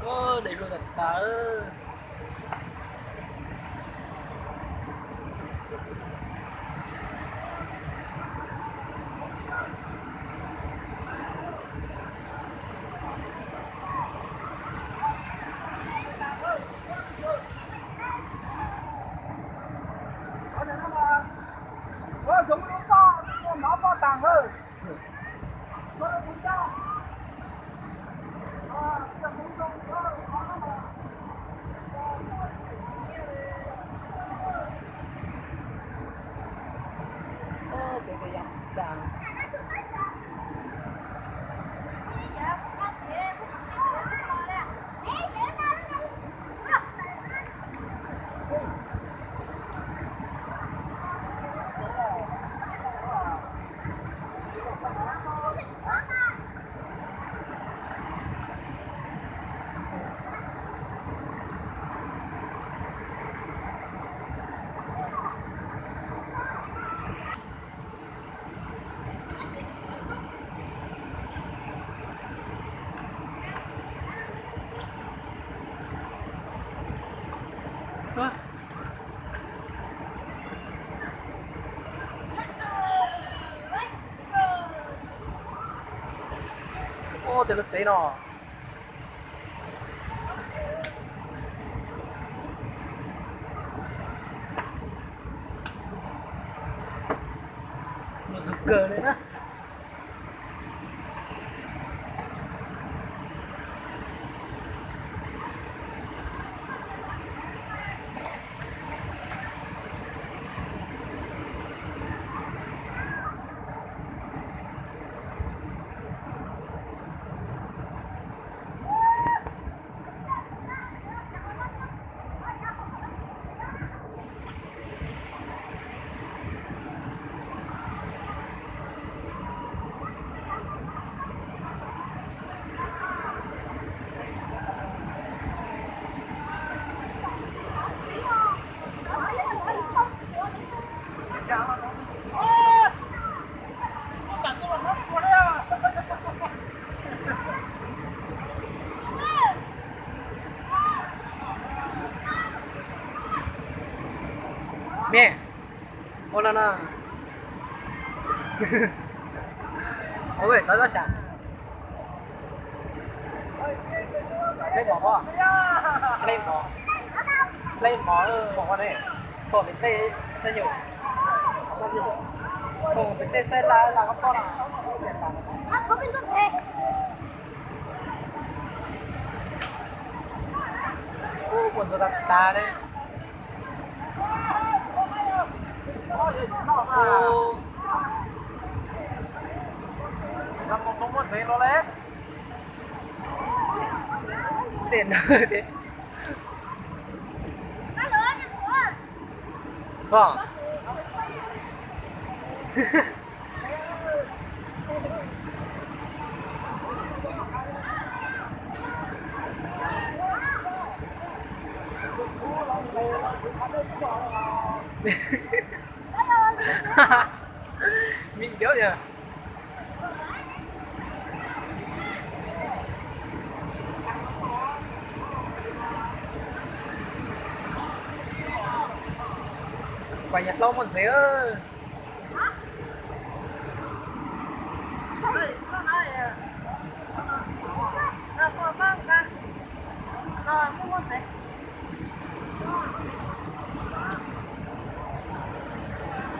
Dej luaj tas tas. Ua tej lub tsev no. Mus zus kawg li na. Niam, ua no no. Ua txawv txob xyas. Leej mov pob, leej mov, leej mov mov ne, tuaj pem tej saib nyuj, tuaj pem tej saib laj laj koj poj na. Ua mus txog tas tas li. Tej no thiab. Koj. Mim ntiav tias. Kuv yog plaub muaj ntxiv. Muaj ntxiv.